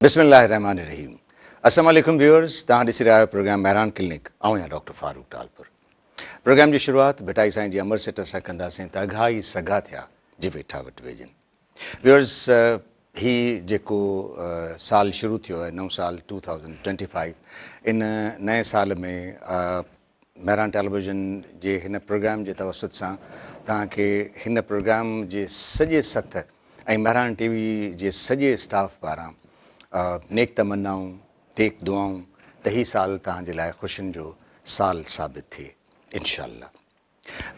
بسم الله الرحمٰن الرحيم السلام عليڪم ويورز توهان ڏسي رهيا آهيو پروگرام مهراڻ ڪلينڪ آئون آهيان ڊاڪٽر فاروق ٽالپر پروگرام جي شروعات ڀٽائي سائين جي امر سٽ سان ڪنداسين ته اگها ئي سگها ٿيا جي ويٺا وٽ ويڄن ويورز هي جيڪو سال شروع ٿيو آهي نئون سال 2025 ان نئين سال ۾ مهراڻ ٽيليويزن جي هن پروگرام جي توسط سان توهان کي هن پروگرام جي سڄي سٿ ۽ مهراڻ ٽي وي جي سڄي اسٽاف پاران نيڪ تمنائون نيڪ دعائون ته هي سال توهان جي لاء خوشين جو سال ثابت ٿئي انشاء الله.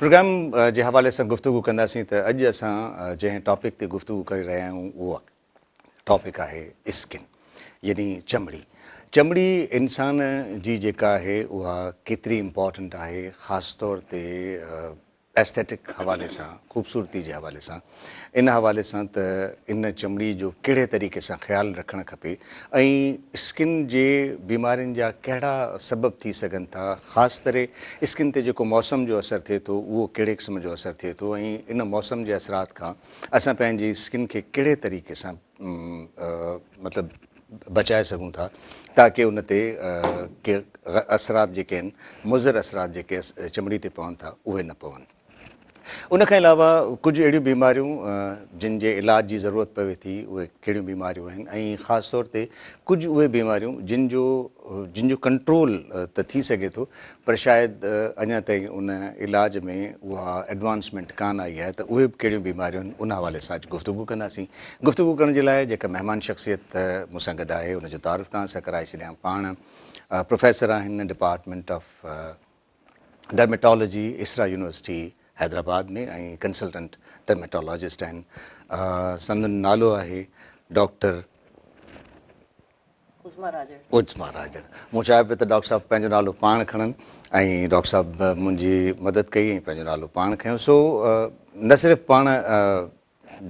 پروگرام جي حوالي سان گفتگو ڪنداسين ته اڄ اسان جنهن ٽاپڪ تي گفتگو ڪري رهيا آهيون اهو ٽاپڪ آهي اسڪن يعني چمڙي. چمڙي انسان جي جيڪا آهي اها ڪيتري امپارٽنٽ آهي خاص طور تي ايسٿيٽڪ حوالي سان خوبصورتي جي حوالي سان ان حوالي سان ته ان چمڙي جو ڪهڙي طريقي سان خيال رکڻ کپي ۽ اسڪن جي بيمارين جا ڪهڙا سبب ٿي سگهن ٿا خاص طرح اسڪن تي جيڪو موسم جو اثر ٿئي ٿو اهو ڪهڙي قسم جو اثر ٿئي ٿو ۽ ان موسم جي اثرات کان اسان پنهنجي اسڪن کي ڪهڙي طريقي سان مطلب بچائي سگهون ٿا تاڪه ان تي ڪي اثرات جيڪي آهن مضر اثرات جيڪي چمڙي تي پون ٿا اهي نه پون. ان کان علاوه ڪجهه اهڙيون بيماريون جن جي علاج جي ضرورت پوي ٿي اهي ڪهڙيون بيماريون آهن ۽ خاص طور تي ڪجهه اهي بيماريون جن جو جن جو ڪنٽرول ته ٿي سگهي ٿو پر شايد اڃا تائين ان علاج ۾ اها ايڊوانسمينٽ ڪانه آئي آهي ته اهي به ڪهڙيون بيماريون آهن ان حوالي سان اڄ گفتگو ڪنداسين. گفتگو ڪرڻ جي لاء جيڪا مهمان شخصيت مون سان گڏ آهي ان جو تعارف توهان سان ڪرائي ڇڏيان پاڻ پروفيسر آهن department of dermatology Isra university Hyderabad ۾ ۽ consultant dermatologist آهن سندن نالو آهي ڊاڪٽر عظميٰ راڄڙ. عظميٰ راڄڙ. مون چاهيو پئي ته ڊاڪٽر صاحب پنهنجو نالو پاڻ کڻن ۽ ڊاڪٽر صاحب منهنجي مدد ڪئي ۽ پنهنجو نالو پاڻ کنيو سو نه صرف پاڻ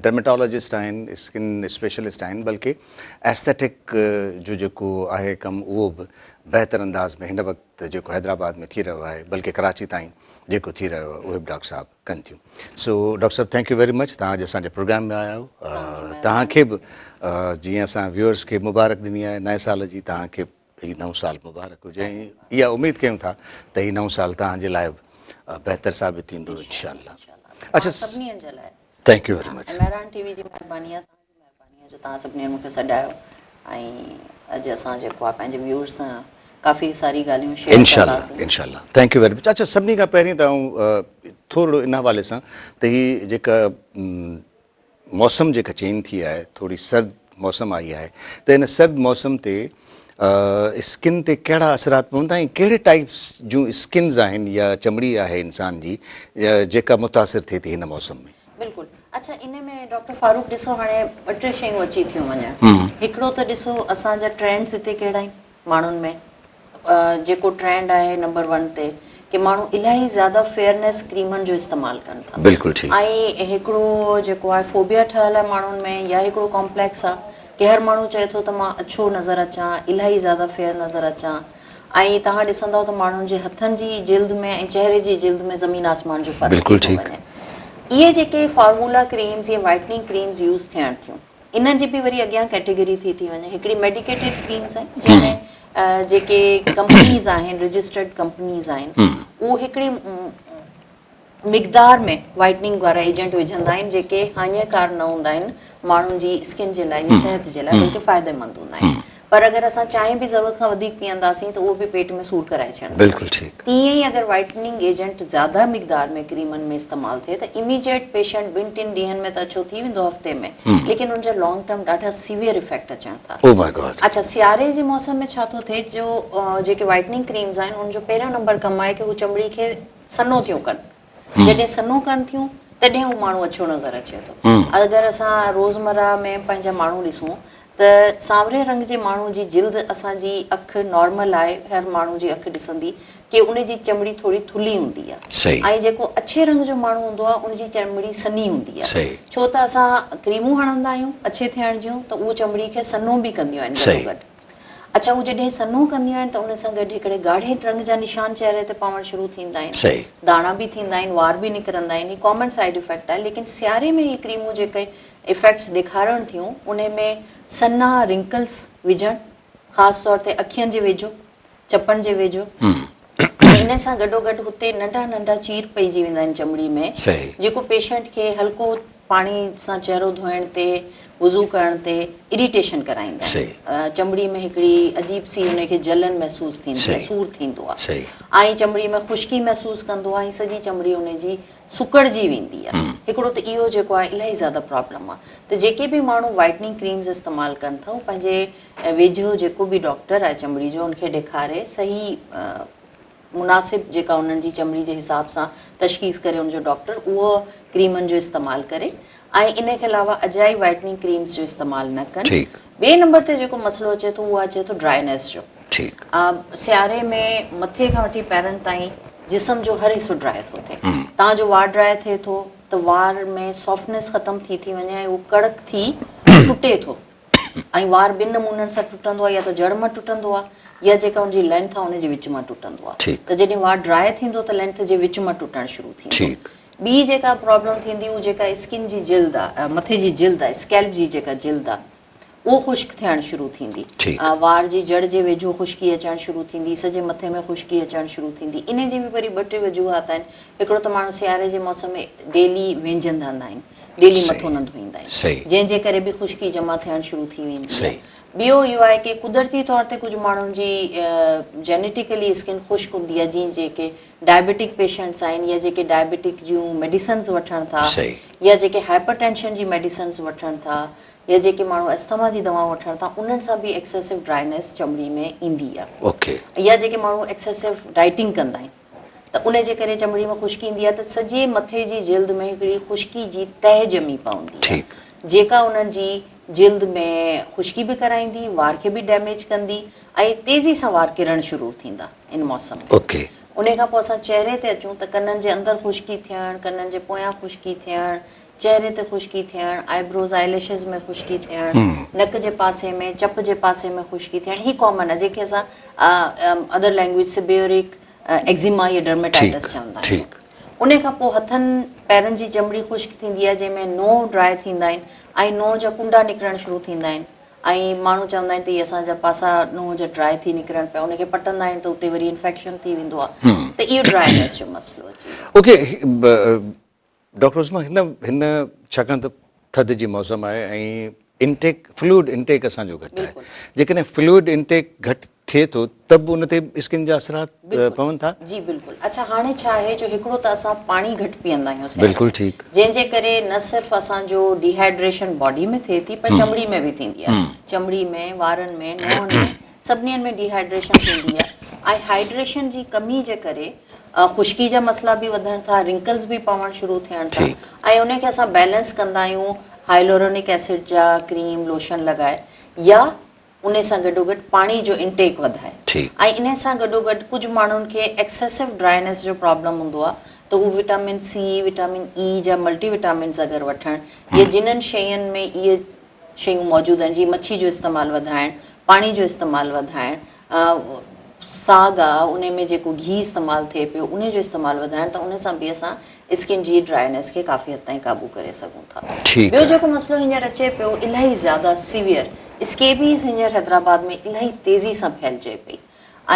ڊرميٽالاجسٽ آهن اسڪن اسپيشلسٽ آهن بلڪه ايسٿيٽڪ جو جيڪو آهي ڪم اهو به بهتر انداز ۾ هن وقت جيڪو حيدرآباد ۾ ٿي رهيو آهي بلڪه ڪراچي تائين جيڪو ٿي رهيو آهي اهي به ڊاڪٽر صاحب ڪن ٿيون سو ڊاڪٽر صاحب thank you very much توهان اڄ اسان جي پروگرام ۾ آيا آهيو توهان کي به جيئن اسان ويورس کي مبارڪ ڏني آهي نئين سال جي توهان کي هي نئون سال مبارڪ هجي ۽ اها اميد ڪيون ٿا ته هي نئون سال توهان جي لاء بهتر ثابت ٿيندو انشاء الله. اڇا سڀني جي لاء thank you very much. ۽ Mehran T V جي مهرباني آهي توهان جي مهرباني آهي جو توهان سڀني مون کي سڏايو ۽ اڄ اسان جيڪو آهي پنهنجي ويورز سان ڪافي ساري ڳالهيون شيئر ڪنداسين. انشاء الله thank you very much. اڇا سڀني کان پهرين ته آئون ٿورڙو ان حوالي سان ته هي جيڪا موسم جيڪا چينج ٿي آهي ٿوري سرد موسم آئي آهي ته ان سرد موسم تي اسڪن تي ڪهڙا اثرات پون ٿا ۽ ڪهڙي ٽائپس جون اسڪنز آهن يا چمڙي آهي انسان جي جيڪا متاثر ٿئي ٿي هن موسم ۾. بلڪل اڇا ان ۾ ڊاڪٽر فاروق ڏسو هاڻي ٻه ٽي شيون اچي ٿيون وڃن هڪڙو ته ڏسو اسان جا ٽرينڊز هتي ڪهڙا آهن ماڻهن ۾ جيڪو ٽرينڊ آهي نمبر ون تي ڪي ماڻهو الاهي زياده فيئرنيس ڪريمن جو استعمال ڪن ٿا بلڪل ٺيڪ ۽ هڪڙو جيڪو آهي فوبيا ٺهيل آهي ماڻهن ۾ يا هڪڙو ڪامپليڪس آهي ڪي هر ماڻهو چئي ٿو ته مان اڇو نظر اچان الاهي زياده فيئر نظر اچان ۽ توهان ڏسندؤ ته ماڻهن جي هٿن جي جلد ۾ ۽ چهري جي جلد ۾ زمين آسمان جو فرق بلڪل ٺيڪ اهي جيڪي فارمولا ڪريمز يا وائٽننگ ڪريمز يوز ٿيڻ ٿيون انهن جي به وري اڳيان ڪيٽيگري ٿي ٿي وڃي هڪڙي ميڊيڪيٽيڊ ڪريمز آهن جنهن ۾ جيڪي ڪمپنيز آهن رجسٽرڊ ڪمپنيز آهن اهو هڪڙي مقدار ۾ وائٽننگ وارا ايجنٽ وجهندا آهن جيڪي هاڃيڪار نه هوندا آهن ماڻهن جي اسڪن جي لاء يا صحت جي لاء بلڪه فائديمند هوندا آهن پر اگر اسان چانهه به ضرورت کان وڌيڪ پيئنداسين ته اهو به پيٽ ۾ سور ڪرائي ڇڏندو. بلڪل ٺيڪ. تيئن ئي اگر وائٽننگ ايجنٽ زياده مقدار ۾ ڪريمن ۾ استعمال ٿئي ته اميجيٽ پيشنٽ ٻن ٽن ڏينهن ۾ ته اڇو ٿي ويندو هفتي ۾ ليڪن ان جا لانگ ٽرم ڏاڍا سيويئر افيڪٽ اچڻ ٿا. او ماء گاڊ. اڇا سياري جي موسم ۾ ڇا ٿو ٿئي جو جيڪي وائٽننگ ڪريمز آهن ان جو پهريون نمبر ڪم آهي ڪي هو چمڙي کي سنهو ٿيون ڪن. جڏهن سنهو ڪن ٿيون تڏهن هو ماڻهو اڇو نظر اچي ٿو. اگر اسان روزمره ۾ پنهنجا ماڻهو ڏسون ته سانوري رنگ جي ماڻهو جي جلد اسان جي اک نارمل آهي هر ماڻهو جي اک ڏسندي ڪي ان جي چمڙي ٿوري ٿلهي هوندي آهي ۽ جيڪو اڇي رنگ جو ماڻهو هوندو آهي ان جي چمڙي سنهي هوندي آهي ڇو ته اسان ڪريمون هڻندا آهيون اڇي ٿيڻ جون ته اهو چمڙي کي سنهو به ڪنديون آهن گڏوگڏ. اڇا هو جڏهن سنهو ڪنديون آهن ته ان سان گڏ هڪڙي ڳاڙهي رنگ جا نشان چهري تي پوڻ شروع ٿيندا آهن. داڻا به ٿيندا آهن، وار به نڪرندا آهن. هي ڪامن سائيڊ افيڪٽ آهي ليڪن سياري ۾ هي ڪريمون جيڪي افيڪٽس ڏيکارڻ ٿيون انهي ۾ سنها رنڪلس وجهڻ خاص طور تي اکين جي ويجهو، چپن جي ويجهو ۽ ان سان گڏوگڏ هتي ننڍا ننڍا چير پئجي ويندا آهن چمڙي ۾ جيڪو پيشنٽ کي هلڪو پاڻي سان چهرو ڌوئڻ تي وضو ڪرڻ تي اريٽيشن ڪرائيندا آهن. چمڙي ۾ هڪڙي عجيب سي ان کي جلن محسوس ٿيندي آهي، سور ٿيندو آهي ۽ چمڙي ۾ خشڪي محسوس ڪندو آهي ۽ سڄي چمڙي ان جي سڪڙجي ويندي آهي. هڪڙو ته اهو جيڪو آهي الاهي زياده پرابلم آهي ته جيڪي به ماڻهو وائٽننگ ڪريمز استعمال ڪن ٿا هو پنهنجي ويجهو جيڪو به ڊاڪٽر آهي چمڙي جو ان کي ڏيکاري صحيح مناسب جيڪا انهن جي چمڙي جي حساب سان تشخيص ڪري ان جو ڊاڪٽر اهو ڪريمن جو استعمال ڪري ۽ ان کي علاوه اجائي وائٽننگ ڪريمز جو استعمال نه ڪن. ٻئي نمبر تي جيڪو مسئلو اچي ٿو اهو اچي ٿو ڊرائينيس جو. سياري ۾ مٿي کان وٺي پيرن تائين جسم جو هر حصو ڊرائي ٿو ٿئي. توهان جو وار ڊرائي ٿئي ٿو ته وار ۾ سافٽنيس ختم ٿي ٿي وڃي ۽ اهو ڪڙڪ ٿي ٽٽي ٿو. ۽ وار ٻن نمونن سان ٽٽندو آهي يا ته جڙ مان ٽٽندو آهي يا جيڪا ان جي لينٿ آهي ان جي وچ مان ٽٽندو آهي ته جڏهن وار ڊرائي ٿيندو ته لينٿ جي وچ مان ٽٽڻ شروع ٿيندو. ٻي جيڪا پرابلم ٿيندي هو جيڪا اسڪن جي جلد آهي مٿي جي جلد آهي اسڪيلپ جي جيڪا جلد آهي اهو خشڪ ٿيڻ شروع ٿيندي، وار جي جڙ جي ويجهو خشڪي اچڻ شروع ٿيندي، سڄي مٿي ۾ خشڪي اچڻ شروع ٿيندي. انهي جي به وري ٻه ٽي وجوهات آهن. هڪڙو ته ماڻهو سياري جي موسم ۾ ڊيلي وهنجندا نه آهن، ڊيلي مٿو نه ڌوئيندا آهن، جنهن جي ڪري به خشڪي جمع ٿيڻ شروع ٿي ويندي آهي. ٻيو اهو آهي ڪي قدرتي طور تي ڪجهه ماڻهن جي جينيٽيڪلي اسڪن خشڪ هوندي آهي، جيئن جيڪي ڊائبيٽڪ پيشنٽس آهن يا جيڪي ڊائبيٽڪ جون ميڊيسنز وٺڻ ٿا يا جيڪي هائپر ٽينشن جي ميڊيسنز وٺن ٿا يا جيڪي ماڻهو اسٿما جي دوائون وٺن ٿا انهن سان به ايڪسيسو ڊرائينيس چمڙي ۾ ايندي آهي يا جيڪي ماڻهو ايڪسيسو ڊائٽنگ ڪندا آهن ته ان جي ڪري چمڙي ۾ خشڪي ايندي آهي ته سڄي مٿي جي جلد ۾ هڪڙي خشڪي جي تهه ڄمي پوندي آهي جيڪا انهن جي جلد ۾ خشڪي به ڪرائيندي، وار کي به ڊيميج ڪندي ۽ تيزي سان وار ڪرڻ شروع ٿيندا ان موسم ۾. انهي کان پوء اسان چهري تي اچون ته ڪنن جي اندر خشڪي ٿيڻ، ڪنن جي پويان خشڪي ٿيڻ، چهري تي خشڪي ٿيڻ، آئي بروز آئي ليشز ۾ خشڪي ٿيڻ، نڪ جي پاسي ۾، چپ جي پاسي ۾ خشڪي ٿيڻ هي ڪامن آهي جنهن کي اسان ادر لينگويج سبيورڪ ايگزيما يا ڊرميٽائٽس چوندا آهيون. انهي کان پوء هٿن پيرن جي چمڙي خشڪ ٿيندي آهي جنهن ۾ نونهن ڊرائي ٿيندا آهن ۽ نونهن جا ڪنڊا نڪرڻ شروع ٿيندا آهن ۽ ماڻهو چوندا آهن ته هي اسان جا پاسا نونهن جا ڊرائي ٿي نڪرن پيا ان کي پٽندا آهن ته اتي وري انفيڪشن ٿي ويندو آهي ته اهو ڊرائينيس جو مسئلو اچي ويو. اوڪي ڊاڪٽر عظميٰ هن هن ڇاڪاڻ ته ٿڌ جي موسم آهي ۽ انٽيڪ فلوئڊ انٽيڪ اسان جو گهٽ آهي جيڪڏهن فلوئڊ انٽيڪ گهٽ ٿئي ٿو ته به ان تي اسڪن جا اثرات پون ٿا. جي بلڪل اڇا هاڻي ڇا آهي جو هڪڙو ته اسان پاڻي گهٽ پيئندا آهيون سياري بلڪل ٺيڪ جنهن جي ڪري نه صرف اسان جو ڊيهائيڊريشن باڊي ۾ ٿئي ٿي پر چمڙي ۾ به ٿيندي آهي چمڙي ۾ وارن ۾ نونهن ۾ سڀني ۾ ڊيهائيڊريشن ٿيندي آهي ۽ هائيڊريشن جي ڪمي جي ڪري خشڪي جا مسئلا به وڌڻ ٿا رنڪلز به پوڻ شروع ٿيڻ ٿا ۽ ان کي اسان بيلنس ڪندا آهيون هائلورونڪ ايسڊ جا ڪريم لوشن لڳائي يا ان سان گڏوگڏ پاڻي جو انٽيڪ وڌائي ۽ ان سان گڏوگڏ ڪجهه ماڻهن کي ايڪسيسو ڊرائينيس جو پرابلم هوندو آهي ته هو وٽامن سي وٽامن اي جا ملٽي وٽامنز اگر وٺڻ يا جنن شين ۾ اهي شيون موجود آهن جيئن مڇي جو استعمال وڌائڻ، پاڻي جو استعمال وڌائڻ، ساڳ آ انهي ۾ جيڪو گهي استعمال ٿئي پيو انهي جو استعمال وڌائڻ ته انهي سان به اسان اسڪن جي ڊرائينيس کي ڪافي حد تائين قابو ڪري سگهون ٿا. ٻيو جيڪو مسئلو هينئر اچي پيو الاهي زياده سيويئر اسڪيبيز هينئر حيدرآباد ۾ الاهي تيزي سان ڦهلجي پئي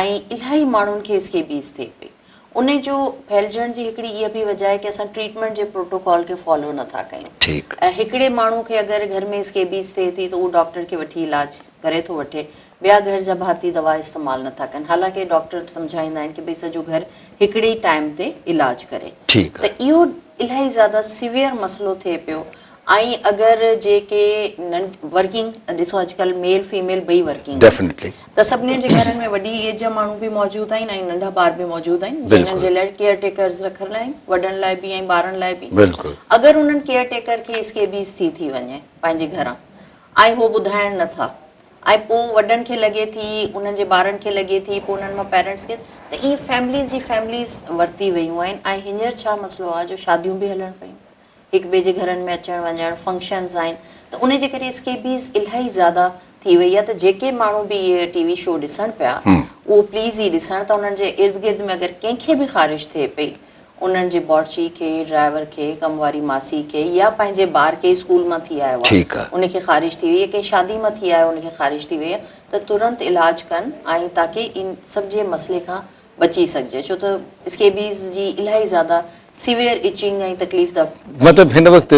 ۽ الاهي ماڻهن کي اسڪيبيز ٿئي پئي. انهي جو ڦهلجڻ جي هڪڙي اها به وجه آهي ڪي اسان ٽريٽمينٽ جي پروٽوڪول کي فالو نه ٿا ڪيون. ۽ هڪڙي ماڻهو کي اگر گهر ۾ اسڪيبيز ٿئي ٿي ته اهو ڊاڪٽر کي وٺي علاج ڪري ٿو وٺي، ٻيا گهر جا ڀاتي دوا استعمال نه ٿا ڪن حالانڪه ڊاڪٽر سمجهائيندا آهن ڪي ڀئي سڄو گهر هڪڙي ئي ٽائيم تي علاج ڪري ته اهو الاهي زياده سيويئر مسئلو ٿئي پيو ۽ اگر جيڪي ورڪنگ ڏسو اڄڪلهه ميل فيميل ٻئي ورڪنگ آهن ته سڀني جي گهرن ۾ وڏي ايج جا ماڻهو به موجود آهن ۽ ننڍا ٻار به موجود آهن جنهن جي لاء ڪيئر ٽيڪرز رکيل آهن وڏن لاء به ۽ ٻارن لاء به اگر انهن ڪيئر ٽيڪر کي اسڪيبيز ٿي ٿي وڃي پنهنجي گهران ۽ هو ٻڌائڻ نٿا ۽ پوء وڏن کي لڳي ٿي انهن جي ٻارن کي لڳي ٿي پوء انهن مان پيرنٽس کي ته ائين فيمليز جي فيمليز ورتي ويون آهن ۽ هينئر ڇا مسئلو آهي جو شاديون به هلڻ پيون هڪ ٻئي جي گهرن ۾ اچڻ وڃڻ فنڪشنز آهن ته ان جي ڪري اسڪيبيز الاهي زياده ٿي وئي آهي ته جيڪي ماڻهو به اهي ٽي وي شو ڏسڻ پيا اهو پليز هي ڏسڻ ته انهن جي ارد گرد ۾ اگر ڪنهن کي به خارش ٿئي پئي انهن جي بورچي کي، ڊرائيور کي، ڪم واري ماسي کي يا پنهنجي ٻار کي اسڪول مان ٿي آيو آهي ان کي خارش ٿي وئي يا ڪنهن شادي مان ٿي آيو ان کي خارش ٿي وئي آهي ته ترنت علاج ڪن ۽ تاڪه ان سڀ جي مسئلي کان بچي سگهجي ڇو ته اسڪيبيز جي الاهي زياده سيويئر اچنگ ۽ تڪليف ده. مطلب هن وقت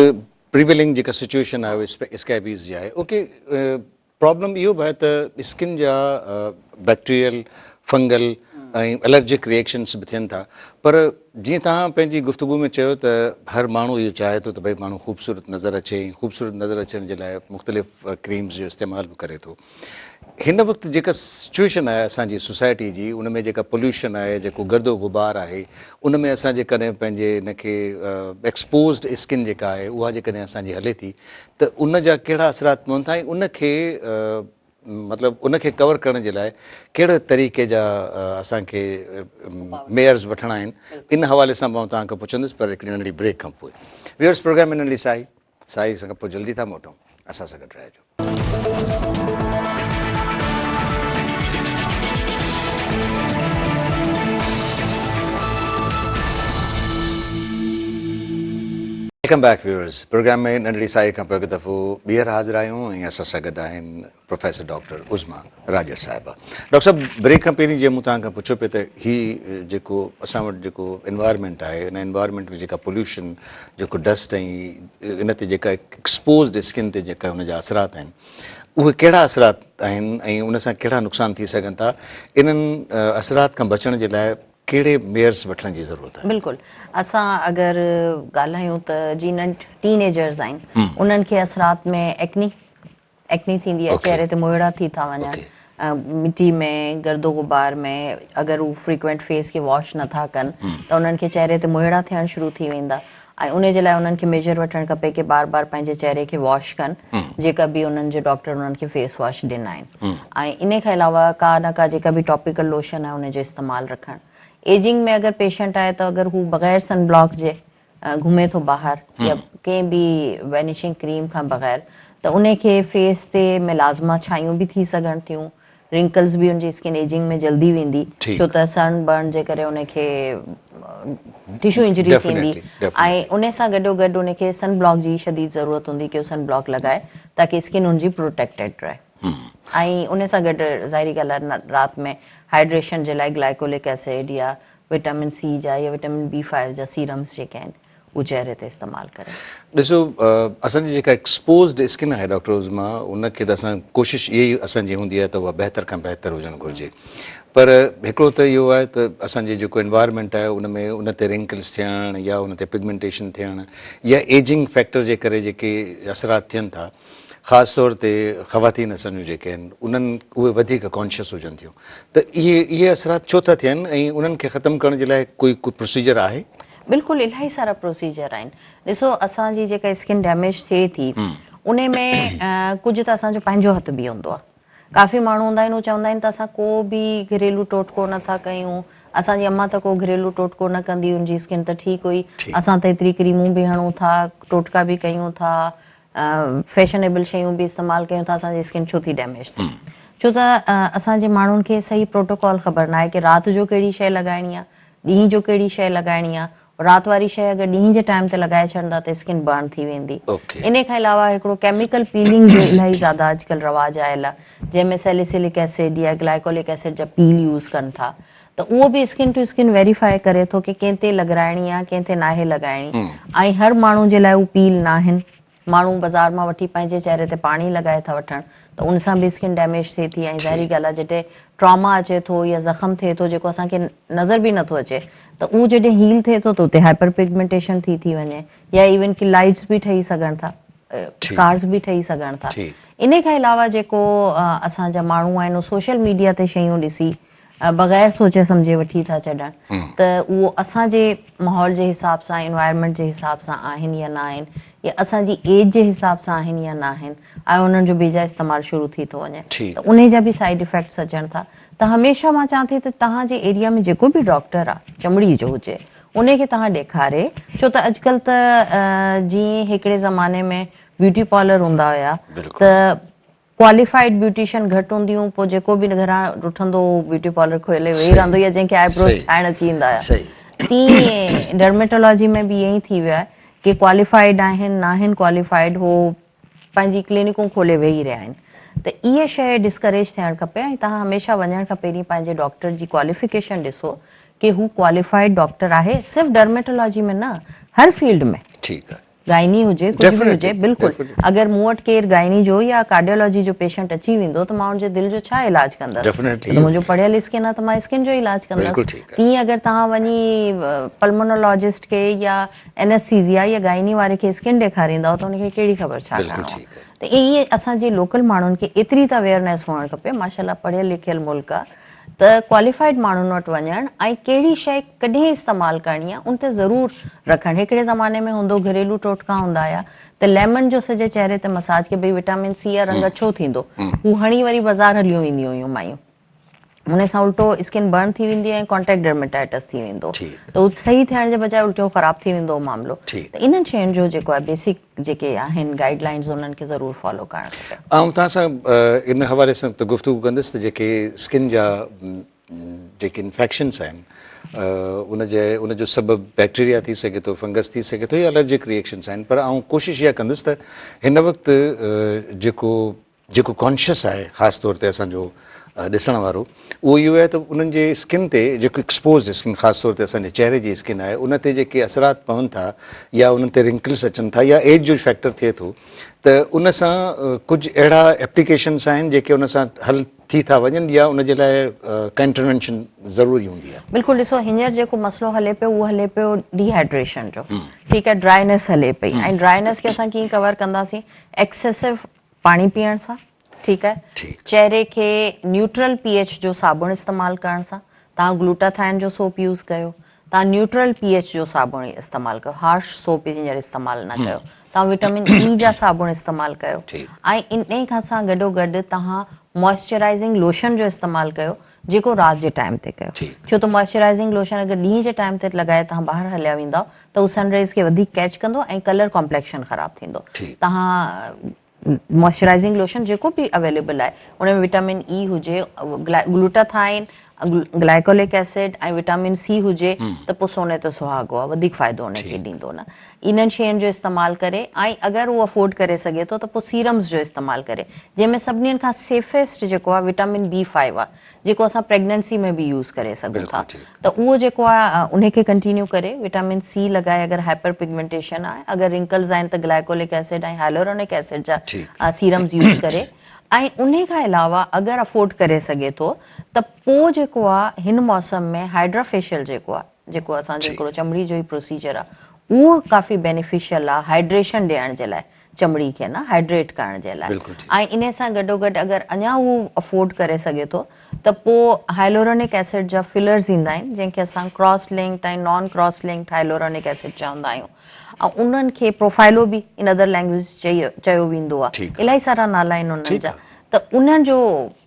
پريويلنگ جيڪا سچوئيشن آهي اهو اسڪيبيز جي آهي اوڪي پرابلم اهو به آهي ته اسڪن جا بيڪٽيريل فنگل ۽ الرجڪ ريئيڪشنس به ٿين ٿا پر جيئن توهان پنهنجي گفتگو ۾ چيو ته هر ماڻهو اهو چاهي ٿو ته ڀئي ماڻهو خوبصورت نظر اچي ۽ خوبصورت نظر اچڻ جي لاء مختلف ڪريمز جو استعمال به ڪري ٿو هن وقت جيڪا سچوئيشن آهي اسان جي سوسائٽي جي ان ۾ جيڪا پوليوشن آهي جيڪو گرد و غبار آهي ان ۾ اسان جيڪڏهن پنهنجي ان کي ايڪسپوزڊ اسڪن جيڪا آهي اها جيڪڏهن اسان جي هلي ٿي ته ان جا ڪهڙا اثرات پون ٿا ۽ ان کي مطلب ان کي ڪور ڪرڻ جي لاء ڪهڙي طريقي جا اسان کي ميئرز وٺڻا آهن ان حوالي سان به آئون توهان کان پڇندس پر هڪڙي ننڍڙي بريڪ کان پوء ويورس پروگرام ۾ ننڍڙي ساهي ساهي کان پوء جلدي ٿا موٽون اسان سان گڏ رهجو. Welcome back viewers programme ۾ ننڍڙي ساهي کان پوء هڪ دفعو ٻيهر حاضر آهيون ۽ اسان سان گڏ آهن پروفيسر ڊاڪٽر عظميٰ راڄڙ صاحبه. ڊاڪٽر صاحب بريڪ کان پهرين جيئن مون توهان کان پڇيو پئي ته هي جيڪو اسان وٽ جيڪو انوائرمينٽ آهي ان انوائرمينٽ ۾ جيڪا پوليوشن جيڪو ڊسٽ ۽ ان تي جيڪا ايڪسپوزڊ اسڪن تي جيڪا ان جا اثرات آهن اهي ڪهڙا اثرات آهن ۽ ان سان ڪهڙا نقصان ٿي سگهن ٿا انهن اثرات کان بچڻ جي لاء ڪهڙي ميئرس وٺڻ جي ضرورت آهي؟ بلڪل اسان اگر ڳالهايون ته جي ننڍ ٽين ايجرز آهن انهن کي اثرات ۾ ايڪني ايڪني ٿيندي آهي چهري تي موهيڙا ٿي ٿا وڃن مٽي ۾ گرد و غبار ۾ اگر هو فريڪوينٽ فيس کي واش نه ٿا ڪن ته انهن کي چهري تي موهيڙا ٿيڻ شروع ٿي ويندا ۽ ان جي لاء انهن کي ميجر وٺڻ کپي ڪي بار بار پنهنجي چهري کي واش ڪن جيڪا به انهن جي ڊاڪٽر انهن کي فيس واش ڏنا آهن ۽ ان کان علاوه ڪا نه ڪا جيڪا به ٽاپيڪل لوشن آهي ان جو استعمال رکڻ ايجنگ ۾ اگر پيشنٽ آهي ته اگر هو بغير سن بلاڪ جي گهمي ٿو ٻاهر يا ڪنهن به وينشنگ ڪريم کان بغير ته ان کي فيس تي ملازما ڇايون به ٿي سگهن ٿيون رنڪلز به ان جي اسڪن ايجنگ ۾ جلدي ويندي ڇو ته سن برن جي ڪري ان کي ٽشو انجري ٿيندي ۽ ان سان گڏو گڏ ان کي سن بلاڪ جي شديد ضرورت هوندي ڪي سن بلاڪ لڳائي تاڪي اسڪن ان جي پروٽيڪٽيڊ رهي ۽ ان سان گڏ ظاهري ڳالهه آهي رات ۾ هائيڊريشن جي لاء گلائڪولڪ ايسڊ يا وٽامن سي جا يا وٽامن بي فائيو جا سيرمز جيڪي آهن اهي چهري تي استعمال ڪري. ڏسو اسان جي جيڪا ايڪسپوزڊ اسڪن آهي ڊاڪٽر عظميٰ ان کي ته اسان ڪوشش اها ئي اسان جي هوندي آهي ته اها بهتر کان بهتر هجڻ گهرجي پر هڪڙو ته اهو آهي ته اسان جي جيڪو انوائرمينٽ آهي ان ۾ ان تي رنڪلس ٿيڻ يا ان تي پگمينٽيشن ٿيڻ يا ايجنگ فيڪٽر جي ڪري جيڪي اثرات ٿين ٿا خاص طور تي خواتين اسان جون جيڪي آهن انهن اهي وڌيڪ ڪانشس هجن ٿيون ته اهي اهي اثرات ڇو ٿا ٿين ۽ انهن کي ختم ڪرڻ جي لاء ڪوئي ڪو پروسيجر آهي؟ بلڪل الاهي سارا پروسيجر آهن ڏسو اسان جي جيڪا اسڪن ڊيميج ٿئي ٿي انهي ۾ ڪجهه ته اسان جو پنهنجو هٿ به هوندو آهي ڪافي ماڻهو هوندا آهن هو چوندا آهن ته اسان ڪو به گهريلو ٽوٽڪو نه ٿا ڪيون اسان جي امان ته ڪو گهريلو ٽوٽڪو نه ڪندي ان جي اسڪن ته ٺيڪ هئي اسان ته ايتري ڪريمون به هڻون ٿا ٽوٽڪا به ڪيون ٿا فيشنيبل شيون به استعمال ڪيون ٿا اسان جي اسڪن ڇو ٿي ڊيميج ٿئي ڇو ته اسان جي ماڻهن کي صحيح پروٽوڪول خبر ناهي ڪي رات جو ڪهڙي شيء لڳائڻي آهي ڏينهن جو ڪهڙي شيء لڳائڻي آهي رات واري شيء اگر ڏينهن جي ٽائيم تي لڳائي ڇڏندا ته اسڪن برن ٿي ويندي انهي کان علاوه هڪڙو ڪيميڪل پيلنگ جو الاهي زياده اڄڪلهه رواج آيل آهي جنهن ۾ سيليسلڪ ايسڊ يا گلائڪولڪ ايسڊ جا پيل يوز ڪن ٿا ته اهو به اسڪن ٽو اسڪن ويريفائي ڪري ٿو ڪي ڪنهن تي لڳرائڻي آهي ڪنهن تي ناهي لڳائڻي ۽ هر ماڻهو جي لاء هو پيل ناهن ماڻهو بازار مان وٺي پنهنجي چهري تي پاڻي لڳائي ٿا وٺڻ ته ان سان به اسڪن ڊيميج ٿئي ٿي ۽ ظاهري ڳالهه آهي جڏهن ٽراما اچي ٿو يا زخم ٿئي ٿو جيڪو اسان کي نظر به نٿو اچي ته اهو جڏهن هيل ٿئي ٿو ته اتي هائپر پگمينٽيشن ٿي ٿي وڃي يا ايون ڪي لائٽس به ٺهي سگهن ٿا اسڪارز به ٺهي سگهن ٿا انهي کان علاوه جيڪو اسان جا ماڻهو آهن اهي سوشل ميڊيا تي شيون ڏسي بغير سوچي سمجهي وٺي ٿا ڇڏن ته اهو اسان جي ماحول جي حساب سان انوائرمينٽ جي حساب سان آهن يا نه آهن يا اسان جي ايج جي حساب سان آهن يا نه آهن ۽ انهن جو بيجا استعمال شروع ٿي ٿو وڃي ته انهي جا به سائيڊ افيڪٽس اچن ٿا ته هميشه مان چوان ٿي ته توهان جي ايريا ۾ جيڪو به ڊاڪٽر آ چمڙي جو هجي انهي کي توهان ڏيکاري ڇو ته اڄڪلهه ته جيئن هڪڙي زماني ۾ بيوٽي پارلر هوندا هيا ته ڪواليفائيڊ بيوٽيشن گهٽ هونديون پوء جيڪو به گهران رٺندو هو بيوٽي پارلر کولي ويهي رهندو يا جنهن کي آئي بروز ٺاهڻ اچي ايندا هيا. تيئن ڊرميٽالاجي ۾ به ائين ئي ٿي ويو آهي ڪي ڪواليفائيڊ آهن ناهن ڪواليفائيڊ هو پنهنجي ڪلينڪون کولي ويهي رهيا آهن ته اها شيء ڊسڪريج ٿيڻ کپي ۽ توهان هميشه وڃڻ کان پهرين پنهنجي ڊاڪٽر جي ڪواليفڪيشن ڏسو ڪي هو ڪواليفائيڊ ڊاڪٽر آهي صرف ڊرميٽالاجي ۾ نه هر فيلڊ ۾ ٺيڪ آهي گائني هجي ڪجهه به هجي بلڪل اگر مون وٽ ڪير گائني جو يا ڪارڊيولاجي جو پيشنٽ اچي ويندو ته مان ان جي دل جو ڇا علاج ڪندس منهنجو پڙهيل اسڪن آهي ته مان اسڪن جو علاج ڪندس تيئن اگر توهان وڃي پلمونولاجسٽ کي يا اينسٿيزيا يا گائني واري کي اسڪن ڏيکاريندؤ ته ان کي ڪهڙي خبر ڇا ڪرڻو آهي ته ائين اسان جي لوڪل ماڻهن کي ايتري ته اويئرنيس هئڻ کپي ماشاءالله پڙهيل لکيل ملڪ آهي ته ڪواليفائيڊ ماڻهن وٽ وڃڻ ۽ ڪهڙي شيء ڪڏهن استعمال ڪرڻي آهي ان تي ضرور رکڻ هڪڙي زماني ۾ هوندو گهريلو ٽوٽڪا هوندا هيا ته ليمن جو سڄي چهري تي مساج ڪي ڀئي وٽامن سي آ رنگ اڇو ٿيندو هو هڻي وري بازار هليون وينديون هيون مايون ان سان الٽو اسڪن برن ٿي ويندي ۽ ڪانٽيڪٽ ڊرميٽائٽس ٿي ويندو ته هو صحيح ٿيڻ جي بجاء الٽو خراب ٿي ويندو معاملو ته انهن شين جو جيڪو آهي بيسڪ جيڪي آهن گائيڊ لائينز انهن کي ضرور فالو ڪرڻ کپي. آئون توهان سان ان حوالي سان ته گفتگو ڪندس ته جيڪي اسڪن جا جيڪي انفيڪشنس آهن ان جي ان جو سبب بيڪٽيريا ٿي سگهي ٿو فنگس ٿي سگهي ٿو يا الرجڪ ريئڪشنس آهن پر آئون ڪوشش اها ڪندس ته هن وقت جيڪو جيڪو ڪانشس آهي خاص طور تي اسان جو ڏسڻ وارو اهو اهو آهي ته انهن جي اسڪن تي جيڪو ايڪسپوزڊ اسڪن خاص طور تي اسان جي چهري جي اسڪن آهي ان تي جيڪي اثرات پون ٿا يا انهن تي رنڪلس اچن ٿا يا ايج جو فيڪٽر ٿئي ٿو ته ان سان ڪجهه اهڙا ايپليڪيشنس آهن جيڪي ان سان حل ٿي ٿا وڃن يا ان جي لاء ڪا انٽروينشن ضروري هوندي آهي. بلڪل ڏسو هينئر جيڪو مسئلو هلي پيو اهو هلي پيو ڊي هائيڊريشن جو ٺيڪ آهي ڊرائنيس هلي پئي ۽ ڊرائنيس کي اسان ڪيئن ڪور ڪنداسين ايڪسيسو پاڻي پيئڻ سان ٺيڪ آهي چهري کي نيوٽرل پي ايڇ جو صابڻ استعمال ڪرڻ سان توهان گلوٽاٿائن جو سوپ يوز ڪيو توهان نيوٽرل پي ايڇ جو صابڻ استعمال ڪيو هارش سوپ هينئر استعمال نه ڪيو توهان وٽامن اي جا صابڻ استعمال ڪيو ۽ انهي کان سان گڏو گڏ توهان موئسچرائزنگ لوشن جو استعمال ڪيو جيڪو رات جي ٽائيم تي ڪيو ڇو ته موئسچرائزنگ لوشن اگر ڏينهن جي ٽائيم تي لڳائي توهان ٻاهر هليا ويندؤ ته هو سن ريز کي وڌيڪ ڪيچ ڪندو ۽ ڪلر ڪامپليڪشن خراب ٿيندو توهان موئسچرائزنگ لوشن جيڪو به اويليبل آهي ان ۾ وٽامن اي هجي گلوٽاٿائن گلائڪولڪ ايسڊ ۽ وٽامن سي هجي ته پوء سوني تي سهاڳو آهي وڌيڪ فائدو ان کي ڏيندو نه انهن شين جو استعمال ڪري ۽ اگر هو افورڊ ڪري سگهي ٿو ته پوء سيرمز جو استعمال ڪري جنهن ۾ سڀني کان سيفيسٽ جيڪو آهي وٽامن بي فائيو آهي جيڪو اسان پريگننسي ۾ به يوز ڪري سگهون ٿا ته اهو جيڪو آهي انهي کي ڪنٽينيو ڪري وٽامن سي لڳائي اگر هائپر پگمينٽيشن آهي اگر رنڪلز آهن ته گلائڪولڪ ايسڊ ۽ هائلورونڪ ايسڊ جا سيرمز يوز ڪري ۽ انهي کان علاوه اگر افورڊ ڪري سگهي ٿو ته پو جيڪو آهي هن موسم ۾ هائيڊرا فيشل جيڪو آهي جيڪو اسان جو هڪڙو چمڙي جو ئي پروسيجر آهي اهو ڪافي بينيفيشل آهي هائيڊريشن ڏيڻ جي لاء چمڙي کي نه هائيڊريٽ ڪرڻ جي لاء ۽ انهي سان گڏو گڏ اگر اڃا هو افورڊ ڪري سگهي ٿو ته پو هائلورونڪ ايسڊ جا فلرز ايندا آهن جنهن کي اسان cross linked ۽ non cross linked hyaluronic acid چوندا آهيون ۽ انهن کي پروفائلو به ان ادر لينگويج چيو ويندو آهي الاهي سارا نالا آهن انهن جا ته انهن جو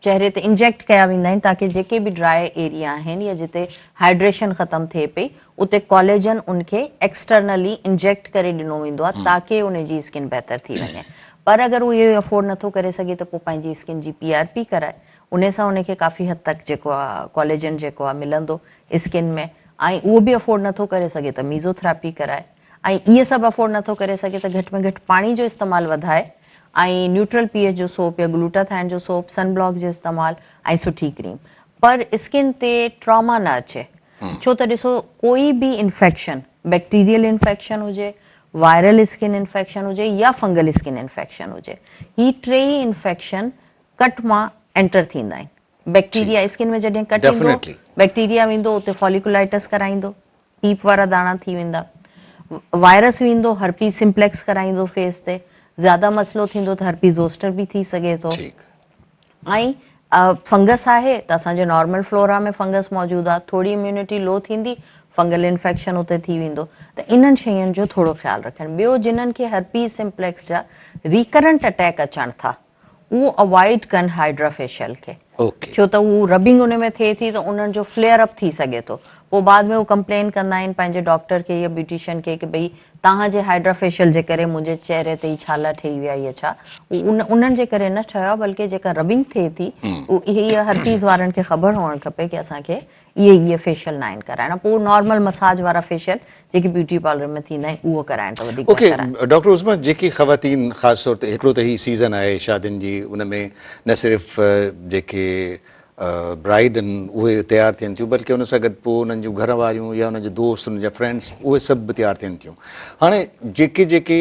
چهري تي انجيڪٽ ڪيا ويندا آهن تاڪي جيڪي به ڊرائي ايريا آهن يا جتي هائيڊريشن ختم ٿئي پئي اتي ڪوليجن ان کي ايڪسٽرنلي انجيڪٽ ڪري ڏنو ويندو آهي تاڪي ان جي اسڪن بهتر ٿي وڃي پر اگر هو اهو افورڊ نٿو ڪري سگهي ته پوء پنهنجي اسڪن جي پي آر پي ڪرائي ان سان ان کي ڪافي حد تڪ جيڪو آهي ڪوليجن جيڪو آهي ملندو اسڪن ۾ ۽ اهو به افورڊ نٿو ڪري سگهي ته ميزو ٿراپي ڪرائي ۽ اهي سڀ افورڊ نٿو ڪري سگهي ته گهٽ ۾ گهٽ پاڻي جو استعمال وڌائي ۽ نيوٽرل پي ايڇ جو سوپ يا گلوٽاٿائن جو سوپ سن بلاڪ جو استعمال ۽ سٺي ڪريم پر اسڪن تي ٽراما نه اچي ڇو ته ڏسو ڪوئي به انفيڪشن بيڪٽيريل انفيڪشن هجي وائرل اسڪن انفيڪشن هجي يا فنگل اسڪن انفيڪشن هجي هي ٽيئي انفيڪشن ڪٽ مان انٽر ٿيندا آهن بيڪٽيريا اسڪن ۾ جڏهن ڪٽ ايندو بيڪٽيريا ويندو اتي فوليڪولائٽس ڪرائيندو پيپ وارا داڻا ٿي ويندا وائرس ويندو هرپيز سمپليڪس ڪرائيندو فيس تي زياده مسئلو ٿيندو ته هرپيز زوسٽر به ٿي سگهي ٿو ۽ فنگس آهي ته اسان جي نارمل فلورا ۾ فنگس موجود آهي ٿوري اميونٽي لو ٿيندي فنگل انفيڪشن اتي ٿي ويندو ته انهن شين جو ٿورو خيال رکڻ ٻيو جنهن کي هرپيز سمپليڪس جا ريڪرنٽ اٽيڪ اچڻ ٿا اهو اوائڊ ڪن هائيڊرا فيشل کي. اوڪي. ڇو ته هو ربنگ ان ۾ ٿئي ٿي ته انهن جو فليئر اپ ٿي سگهي ٿو پوء بعد ۾ هو ڪمپلين ڪندا آهن پنهنجي ڊاڪٽر کي يا بيوٽيشن کي ڪي ڀئي توهان جي هائيڊرا فيشل جي ڪري منهنجي چهري تي هي ڇالا ٺهي ويا يا ڇا هو ان انهن جي ڪري نه ٺهيو آهي بلڪه جيڪا ربنگ ٿئي ٿي هي هرپيز وارن کي خبر هئڻ کپي ڪي اسان کي اهي اهي فيشل ناهن ڪرائڻا پوء نارمل مساج وارا فيشل جيڪي بيوٽي پارلر ۾ ٿيندا آهن اهو ڪرائڻ ته وڌيڪ اوڪي بهتر آهي. ڊاڪٽر عظميٰ جيڪي خواتين خاص طور تي هڪڙو ته هي سيزن آهي شادين جي ان ۾ نه صرف جيڪي برائيڊ آهن اهي تيار ٿين ٿيون بلڪه ان سان گڏ پوء انهن جون گهر واريون يا انهن جا دوست انهن جا فرينڊس اهي سڀ به تيار ٿين ٿيون هاڻي جيڪي جيڪي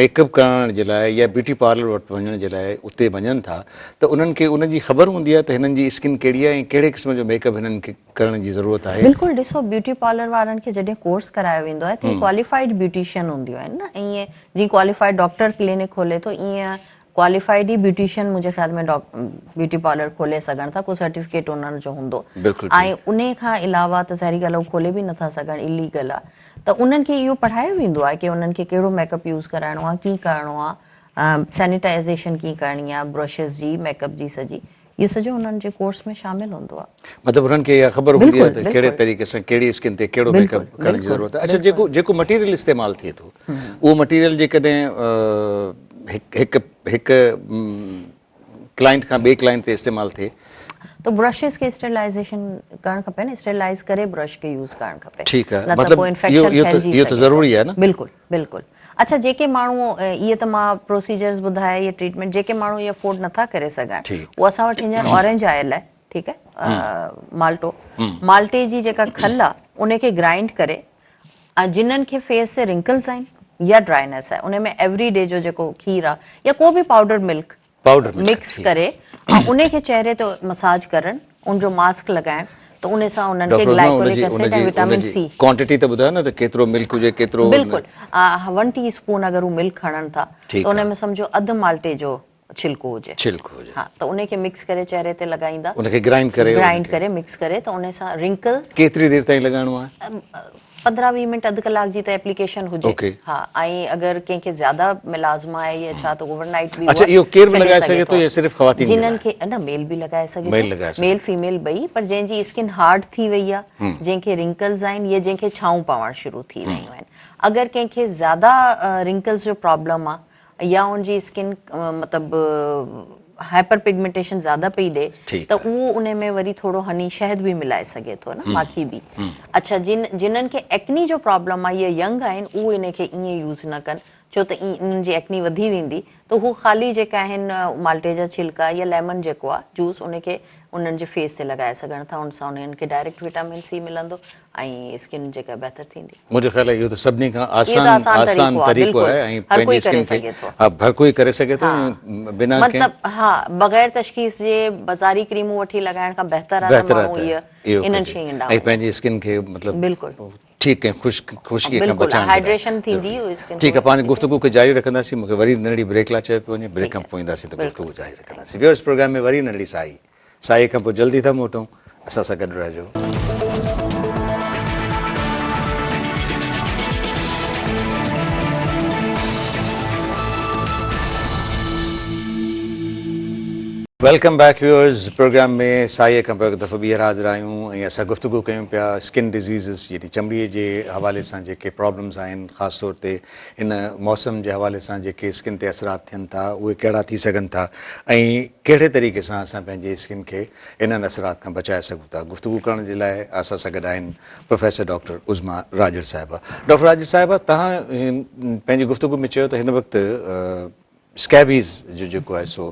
ميڪ اپ ڪرائڻ جي لاء يا بيوٽي پارلر وٽ وڃڻ جي لاء اتي وڃن ٿا ته انهن کي ان جي خبر هوندي آهي ته هنن جي اسڪن ڪهڙي آهي ۽ ڪهڙي قسم جو ميڪ اپ هنن کي ڪرڻ جي ضرورت آهي. بلڪل ڏسو بيوٽي پارلر وارن کي جڏهن ڪورس ڪرايو ويندو آهي ته هي ڪواليفائيڊ بيوٽيشن هونديون آهن نه ائين جيئن ڪواليفائيڊ ڊاڪٽر ڪلينڪ کولي ٿو ائين ڪواليفائيڊ ئي بيوٽيشن منهنجي خيال ۾ بيوٽي پارلر کولي سگهن ٿا ڪو سرٽيفڪيٽ انهن جو هوندو ۽ انهي کان علاوه ته ظاهري ڳالهه هو کولي به نٿا سگهن اليگل آهي ته انهن کي اهو پڙهايو ويندو آهي ڪي انهن کي ڪهڙو ميڪ اپ يوز ڪرائڻو آهي ڪيئن ڪرڻو آهي سينيٽائزيشن ڪيئن ڪرڻي آهي برشز جي ميڪ اپ جي سڄي اهو سڄو انهن جي ڪورس ۾ شامل هوندو آهي. مطلب انهن کي اها خبر هوندي آهي ته ڪهڙي طريقي سان ڪهڙي اسڪن تي ڪهڙو ميڪ اپ ڪرڻ جي ضرورت آهي. اڇا جيڪو جيڪو مٽيريل استعمال ٿئي ٿو اهو مٽيريل جيڪڏهن هڪ هڪ ڪلائنٽ کان ٻئي ڪلائنٽ تي استعمال ٿئي. ته برشز کي اسٽرلائيزيشن ڪرڻ کپي نه اسٽرلائيز ڪري برش کي يوز ڪرڻ کپي. ٺيڪ آهي مطلب اهو اهو ته ضروري آهي نه. بلڪل بلڪل اڇا جيڪي ماڻهو اهي ته مان پروسيجرز ٻڌايا اهي ٽريٽمينٽ جيڪي ماڻهو اهي افورڊ نٿا ڪري سگهن اهو اسان وٽ هينئر اورينج آيل آهي ٺيڪ آهي مالٽو مالٽي جي جيڪا کل آهي ان کي گرائنڊ ڪري ۽ جنھن کي فيس تي رنڪلز آھن يا ڊرائنيس آھي انھي ۾ ايوري ڊي جو جيڪو کير آ يا ڪو به پائوڊر ملڪ مڪس ڪري ۽ انھي کي چهري تي مساج ڪرڻ ان جو ماسڪ لڳائڻ ته انھي سان انھن کي گلائڪولڪ ايسڊ ۽ وٽامن سي ڪوانٽيٽي ته ٻڌايو نه ته ڪيترو ملڪ هجي ڪيترو بلڪل 1 ٽي اسپون اگر هو ملڪ کڻن ٿا ته انھي ۾ سمجهو اڌ مالٽي جو ڇلڪو هجي ڇلڪو هجي ها ته انهي کي مڪس ڪري چهري تي لڳائيندا ان کي گرائنڊ ڪري گرائنڊ ڪري مڪس ڪري ته انهي سان رنڪلز ڪيتري دير تائين لڳائڻو آهي 15 20 منٽ اڌ ڪلاڪ جي ته ايپليڪيشن هجي ها ۽ اگر ڪنهن کي زياده ملازمه آهي يا ڇا ته اوور نائٽ به اڇا اهو ڪير به لڳائي سگهي ٿو يا صرف خواتين جي لاء جنن کي نه ميل به لڳائي سگهي ٿو ميل فيميل ٻئي پر جنهن جي اسڪن هارڊ ٿي وئي آهي جنهن کي رنڪلز آهن يا جنهن کي ڇائون پوڻ شروع ٿي ويون آهن اگر ڪنهن کي زياده رنڪلز جو پرابلم آهي يا ان جي اسڪن مطلب هائپر پگمينٽيشن زياده پئي ڏي ته اهو ان ۾ وري ٿورو هني شهد به ملائي سگهي ٿو نه ماکي به اڇا جن جنن کي ايڪني جو پرابلم آهي يا ينگ آهن اهو ان کي ائين يوز نه ڪن ڇو ته انهن جي ايڪني وڌي ويندي ته هو خالي جيڪا آهن مالٽي جا ڇلڪا يا ليمن جيڪو آهي جوس ان کي انهن جي فيس تي لڳائي سگهن ٿا ان سان انهن کي ڊائريڪٽ وٽامن سي ملندو ۽ اسڪن جيڪا بهتر ٿيندي. منهنجو خيال آهي اهو ته سڀني کان آسان آسان طريقو آهي ۽ پنهنجي اسڪن کي ها هر ڪوئي ڪري سگهي ٿو بنا ڪنهن مطلب ها بغير تشخيص جي بازاري ڪريمون وٺي لڳائڻ کان بهتر آهي ته ماڻهو اهي انهن شين ڏانهن ۽ پنهنجي اسڪن کي مطلب بلڪل ٺيڪ ۽ خشڪ خشڪي کان بچائڻ هائيڊريشن ٿيندي اسڪن ٺيڪ آهي پاڻ گفتگو کي جاري رکنداسين مونکي وري ننڍڙي بريڪ لاء چيو پيو وڃي بريڪ کان پوء اينداسين ته گفتگو جاري رکنداسين ويورز پروگرام ۾ وري ننڍڙي سائي سائي کان پوء جلدي ٿا موٽون اسان سان گڏ رهجو. Welcome back viewers programme ۾ سائي کان پوء هڪ دفعو ٻيهر حاضر آهيون ۽ اسان گفتگو ڪيون پيا اسڪن ڊزيزز يعني چمڙي جي حوالي سان جيڪي پرابلمز آهن خاص طور تي هن موسم جي حوالي سان جيڪي اسڪن تي اثرات ٿين ٿا اهي ڪهڙا ٿي سگهن ٿا ۽ ڪهڙي طريقي سان اسان پنهنجي اسڪن کي انهن اثرات کان بچائي سگهون ٿا گفتگو ڪرڻ جي لاء اسان سان گڏ آهن پروفيسر ڊاڪٽر عظميٰ راڄڙ صاحبه ڊاڪٽر راڄڙ صاحبه توهان پنهنجي گفتگو ۾ چيو ته هن وقت اسڪيبيز جو جيڪو آهي سو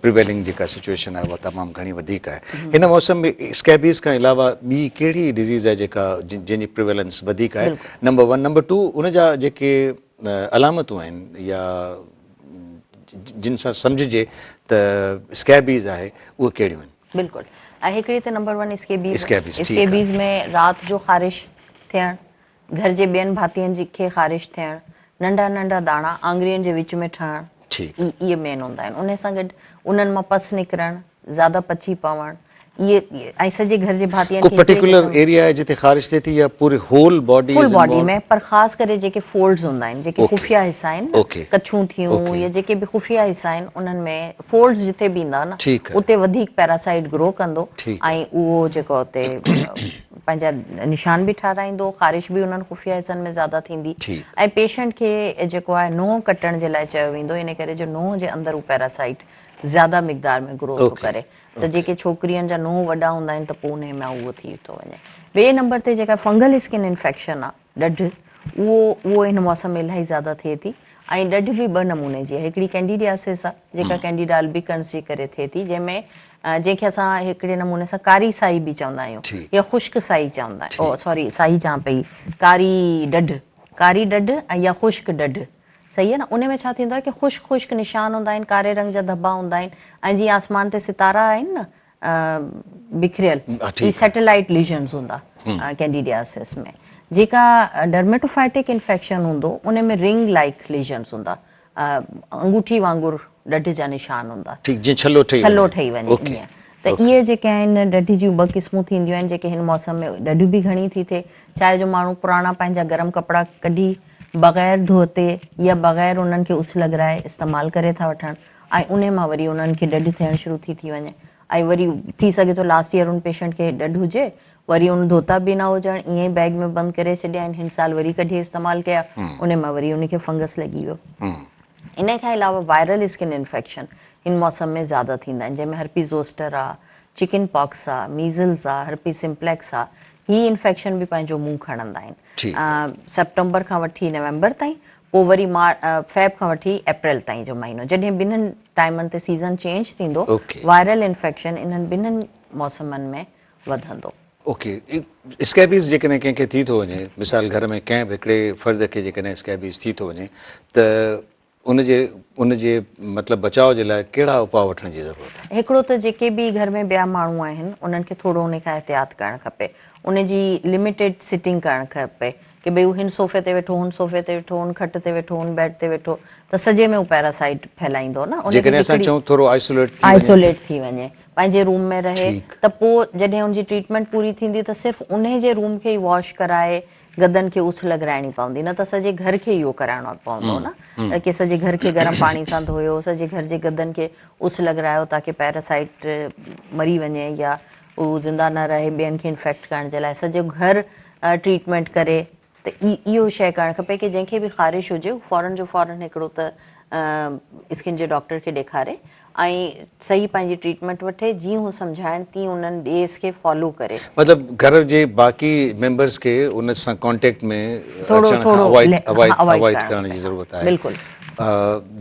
پريويلنگ جيڪا سچويشن آهي اها تمام گهڻي وڌيڪ آهي هن موسم ۾ اسڪيبيز کان علاوه ٻي ڪهڙي ڊزيز آهي جيڪا جنهن جي پريويلنس وڌيڪ آهي نمبر ون نمبر ٽو ان جا جيڪي علامتون آهن يا جن سان سمجهجي ته اسڪيبيز آهي اهي ڪهڙيون آهن؟ بلڪل ۽ هڪڙي ته نمبر ون اسڪيبيز اسڪيبيز ۾ رات جو خارش ٿيڻ گهر جي ٻين ڀاتين جي کي خارش ٿيڻ، ننڍا ننڍا داڻا آڱرين جي وچ ۾ ٺهڻ اهي مين هوندا آهن. انهي سان گڏ انهن مان پس نڪرڻ، زياده پچي پوڻ اهي ۽ سڄي گهر جي ڀاتين کي ڪو پرٽيڪولر ايريا آهي جتي خارش ٿئي ٿي يا پوري هول باڊي فل باڊي ۾ پر خاص ڪري جيڪي فولڊز هوندا آهن جيڪي خفيه حصا آهن ڪڇون ٿيون يا جيڪي به خفيه حصا آهن انهن ۾ فولڊز جتي به ايندا نه اتي وڌيڪ پيراسائيٽ گرو ڪندو ۽ اهو جيڪو اتي پنهنجا نشان به ٺاراهيندو خارش به انهن خفيه حصن ۾ زياده ٿيندي ۽ پيشنٽ کي جيڪو آهي نونهن ڪٽڻ جي لاء چيو ويندو ان ڪري جو نونهن جي اندر هو پيراسائيٽ زياده مقدار ۾ گرو ٿو ڪري ته جيڪي ڇوڪرين جا نونهن وڏا هوندا آهن ته پوء انهي مان اهو ٿي ٿو وڃي. ٻئي نمبر تي جيڪا فنگل اسڪن انفيڪشن آ ڏڍ اهو اهو هن موسم ۾ الاهي زياده ٿئي ٿي ۽ ڏڍ به ٻه نموني جي آهي هڪڙي ڪينڊيڊياسس آ جيڪا ڪينڊيڊا البيڪنس جي ڪري ٿئي ٿي جنهن ۾ جنهن کي اسان هڪڙي نموني سان ڪاري سائي به چوندا آهيون يا خشڪ سائي چوندا آهيون سوري سائي چوان پئي ڪاري ڏڍ ڪاري ڏڍ ۽ يا خشڪ ڏڍ صحيح آهي نه ان ۾ ڇا ٿيندو آهي ڪي خشڪ خشڪ نشان هوندا آهن ڪاري رنگ جا ڌٻا هوندا آهن ۽ جيئن آسمان تي ستارا آهن نه بکريل هي سيٽلائيٽ ليزنز هوندا ڪينڊيڊياسس ۾ جيڪا ڊرميٽوفائٽڪ انفيڪشن هوندو ان ۾ رنگ لائيڪ ليزنز هوندا انگوٺي وانگر ڏڍ جا نشان هوندا ٺيڪ جيئن ڇلو ٺهي ڇلو ٺهي وڃي ائين ته اهي جيڪي آهن ڏڍ جون ٻه قسمون ٿينديون آهن جيڪي هن موسم ۾ ڏڍ به گهڻي ٿي ٿئي چاهي جو ماڻهو پراڻا پنهنجا گرم ڪپڙا ڪڍي بغير ڌوتي يا بغير انهن کي اس لڳرائي استعمال ڪري ٿا وٺن ۽ انهي مان وري انهن کي ڏڍ ٿيڻ شروع ٿي ٿي وڃي ۽ وري ٿي سگهي ٿو لاسٽ يئر ان پيشنٽ کي ڏڍ هجي وري ان ڌوتا به نه هجڻ ائين ئي بيگ ۾ بند ڪري ڇڏيا آهن هن سال وري ڪڍي استعمال ڪيا انهي مان وري ان کي فنگس لڳي ويو انهي کان علاوه وائرل اسڪن انفيڪشن هن موسم ۾ زياده ٿيندا آهن جنهن ۾ هرپي زوسٽر آ چڪن پاڪس آ ميزلز آ هرپي سمپليڪس آ هي انفيڪشن به پنهنجو منهن کڻندا آهن سيپٽمبر کان وٺي نومبر تائين پوء وري فيب کان وٺي اپريل تائين جو مهينو جڏهن ٻنهن ٽائمن تي سيزن چينج ٿيندو وائرل انفيڪشن انهن ٻنهن موسمن ۾ وڌندو. اوڪي اسڪيبيز جيڪڏهن ڪنهن کي ٿي ٿو وڃي مثال گهر ۾ ڪنهن به هڪڙي فرد کي جيڪڏهن اسڪيبيز ٿي ٿو وڃي ته ان جي ان جي مطلب بچاء جي لاء ڪهڙا اپاء وٺڻ جي ضرورت آهي؟ هڪڙو ته جيڪي به گهر ۾ ٻيا ماڻهو آهن انهن کي ٿورو ان کان احتياط ڪرڻ کپي ان جي لميٽيڊ سٽنگ ڪرڻ کپي ڪي ڀئي هو هن صوفي تي ويٺو هن صوفي تي ويٺو هن کٽ تي ويٺو هن بيڊ تي ويٺو ته سڄي ۾ هو پيراسائيٽ ڦهلائيندو نه ان کي جيڪڏهن اسان چئون ٿورو آئسوليٽ ٿي وڃي آئسوليٽ ٿي وڃي پنهنجي روم ۾ رهي ته پوء جڏهن ان جي ٽريٽمينٽ پوري ٿيندي ته صرف انهي جي روم کي ئي واش ڪرائي گدن کي اس لڳرائڻي پوندي نه ته سڄي گهر کي اهو ڪرائڻو پوندو نه ڪي سڄي گهر کي گرم پاڻي سان ڌوئو سڄي گهر جي گدن کي اس لڳرايو تاڪي پيراسائيٽ مري وڃي يا اهو زنده نه رهي ٻين کي انفيڪٽ ڪرڻ جي لاء سڄو گهر ٽريٽمينٽ ڪري ته اهو شيء ڪرڻ کپي ڪي جنهن کي به خارش هجي هو فورن جو فورن هڪڙو ته اسڪن جي ڊاڪٽر کي ڏيکاري ۽ صحيح پنهنجي ٽريٽمينٽ وٺي جيئن هو سمجهائڻ تيئن انهن ڊيز کي فالو ڪري. مطلب گهر جي باقي ميمبرز کي ان سان ڪانٽيڪٽ ۾ اچڻ کان اوائڊ اوائڊ ڪرڻ جي ضرورت آهي. بلڪل.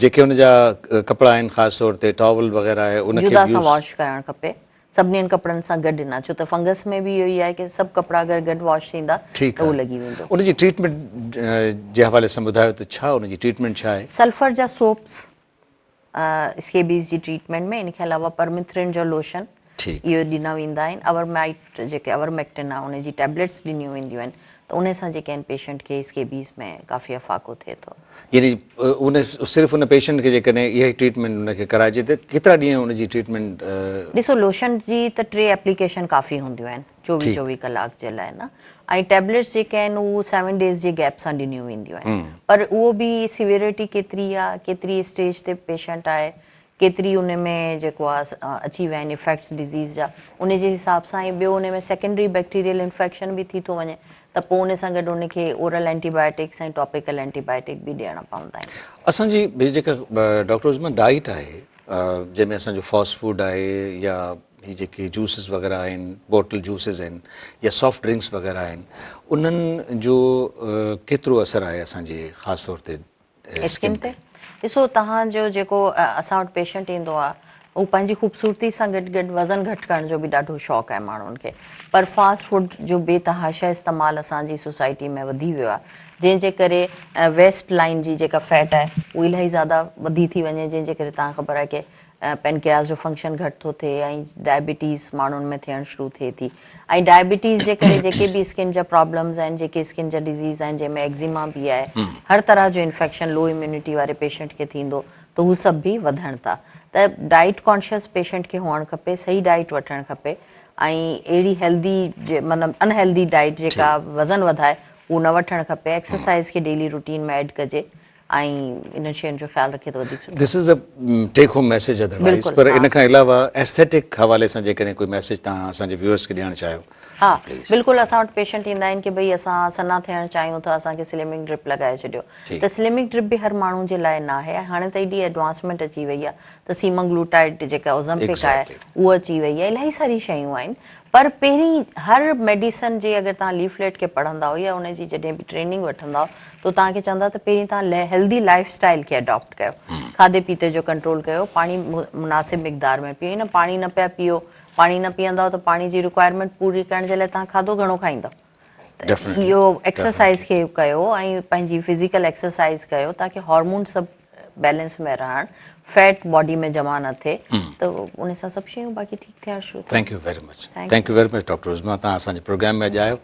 جيڪي ان جا ڪپڙا آهن خاص طور تي ٽاول وغيره آهي ان کي جدا سان واش ڪرڻ کپي سڀني ڪپڙن سان گڏ نه ڇو ته فنگس ۾ به اهو ئي آهي ڪي سڀ ڪپڙا اگر گڏ واش ٿيندا ته اهو لڳي ويندو. ان جي ٽريٽمينٽ جي حوالي سان ٻڌايو ته ڇا ان جي ٽريٽمينٽ ڇا آهي؟ سلفر جا سوپس اسڪيبيز جي ٽريٽمينٽ ۾ ان کان علاوه پرميٿرين جو لوشن اهو ڏنا ويندا آهن اورمائٽ جيڪي اورميڪٽن آهي ان جي ٽيبليٽس ڏنيون وينديون آهن ته ان سان جيڪي آهن پيشنٽ کي اسڪيبيز ۾ ڪافي افاقو ٿئي ٿو. يعني ان صرف ان پيشنٽ کي جيڪڏهن اها ئي ٽريٽمينٽ ان کي ڪرائجي ته ڪيترا ڏينهن ان جي ٽريٽمينٽ. ڏسو لوشن جي ته ٽي ايپليڪيشن ڪافي هونديون آهن 24 24 ڪلاڪ جي لاء نه ۽ ٽيبليٽس جيڪي آهن اهو سيون ڊيز جي گيپ سان ڏنيون وينديون آهن پر اهو به سيويرٽي ڪيتري آهي ڪيتري اسٽيج تي پيشنٽ آهي ڪيتري ان ۾ جيڪو آهي اچي ويا آهن افيڪٽس ڊزيز جا ان جي حساب سان ۽ ٻيو ان ۾ سيڪنڊري بيڪٽيريل انفيڪشن به ٿي ٿو وڃي ته پوء ان سان گڏ ان کي oral antibiotics ۽ topical antibiotic به ڏيڻا پوندا آهن. اسان جي جيڪا ڊاڪٽر عظميٰ ڊائيٽ آهي جنهن ۾ اسان جو فاسٽ فوڊ آهي يا هي جيڪي جوسز وغيره آهن بوٽل جوسز آهن يا سافٽ ڊرنڪس وغيره آهن انهن جو ڪيترو اثر آهي اسان جي خاص طور تي اسڪن تي؟ ڏسو توهان جو جيڪو اسان وٽ پيشنٽ ايندو آهي هو پنهنجي خوبصورتي سان گڏ گڏ وزن گهٽ ڪرڻ جو به ڏاڍو شوق آهي ماڻهن کي پر فاسٽ فوڊ جو بي تحاشا استعمال اسان جي سوسائٽي ۾ وڌي ويو آهي جنهن جي ڪري ويسٽ لائن جي جيڪا فيٽ آهي اهو الاهي زياده وڌي ٿي وڃي جنهن جي ڪري توهان خبر آهي ڪي پينڪرياس جو فنڪشن گهٽ ٿو ٿئي ۽ ڊائبيٽيز ماڻهن ۾ ٿيڻ شروع ٿئي ٿي ۽ ڊائبيٽيز جي ڪري جيڪي به اسڪن جا پرابلمز آهن جيڪي اسڪن جا ڊزيز آهن جنهن ۾ ايگزيما به آهي هر طرح جو انفيڪشن لو اميونٽي واري پيشنٽ کي ٿيندو ته هو سڀ به وڌڻ ٿا ته ڊائيٽ ڪانشس پيشنٽ کي هئڻ کپي صحيح ڊائيٽ وٺڻ کپي ۽ اهڙي هيلدي مطلب ان هيلدي ڊائيٽ جيڪا وزن وڌائي اهو نه وٺڻ کپي ايڪسرسائز کي ڊيلي روٽين ۾ ايڊ ڪجي ۽ انهن شين جو خيال رکي ته وڌيڪ سٺو. This is a take home message otherwise پر ان کان علاوه ايسٿيٽڪ حوالي سان جيڪڏهن ڪوئي ميسيج توهان اسان جي ويورز کي ڏيڻ چاهيو ها بلڪل اسان وٽ پيشنٽ ايندا آهن ڪي ڀئي اسان سنها ٿيڻ چاهيون ٿا اسان کي سليمنگ ڊرپ لڳائي ڇڏيو ته سليمنگ ڊرپ به هر ماڻهو جي لاء ناهي ۽ هاڻي ته ايڏي ايڊوانسمينٽ اچي وئي آهي ته سيمنگلوٽائيڊ جيڪا اوزمپڪ آهي اهو اچي وئي آهي الاهي ساري شيون آهن پر پهرين هر ميڊيسن جي اگر توهان ليفليٽ کي پڙهندائو يا ان جي جڏهن به ٽريننگ وٺندائو ته توهان کي چوندا ته پهرين توهان هيلدي لائف اسٽائل کي اڊاپٽ ڪيو کاڌي پيتي جو ڪنٽرول ڪيو پاڻي مناسب مقدار ۾ پيئو نه پاڻي نه پيا پيئو پاڻي نه پيئندائو ته پاڻي جي رڪوائرمينٽ پوري ڪرڻ جي لاء توهان کاڌو گهڻو کائيندؤ ته اهو ايڪسرسائز کي ڪيو ۽ پنهنجي فزيڪل ايڪسرسائز ڪيو تاڪه هارمون سڀ بيلنس ۾ رهن فيٽ باڊي ۾ جمع نه ٿئي ته ان سان سڀ شيون باقي ٺيڪ ٿيڻ شروع ٿي thank you very much thank you very much doctor Uzma توهان اسان جي پروگرام ۾ اڄ آيو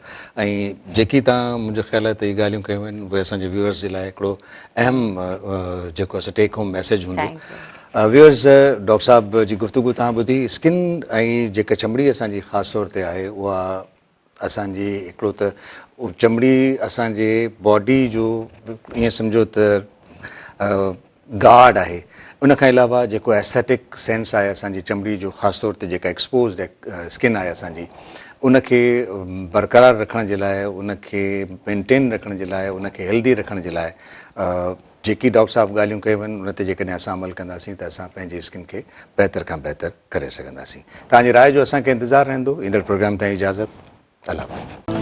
۽ جيڪي توهان منهنجو خيال آهي ته هي ڳالهيون ڪيون آهن اهي اسان جي ويورز جي لاء هڪڙو اهم جيڪو اسان ٽيڪ هوم ميسيج هوندو ويورز ڊاڪٽر صاحب جي گفتگو توهان ٻڌي اسڪن ۽ جيڪا چمڙي اسان جي خاص طور تي آهي اها اسان جي هڪڙو ته چمڙي اسان جي باڊي جو ائين سمجهو ته گارڊ آهي ان کان علاوه جيڪو ايسٿيٽڪ سينس آهي اسان جي چمڙي جو خاص طور تي جيڪا ايڪسپوزڊ اسڪن آهي اسان جي ان کي برقرار رکڻ جي لاء ان کي مينٽين رکڻ جي لاء ان کي هيلدي رکڻ جي لاء جيڪي ڊاڪٽر صاحب ڳالهيون ڪيون آهن ان تي جيڪڏهن اسان عمل ڪنداسين ته اسان پنهنجي اسڪن کي بهتر کان بهتر ڪري سگهنداسين. توهان جي راء جو اسان کي انتظار رهندو. ايندڙ پروگرام تائين اجازت. الله حافظ.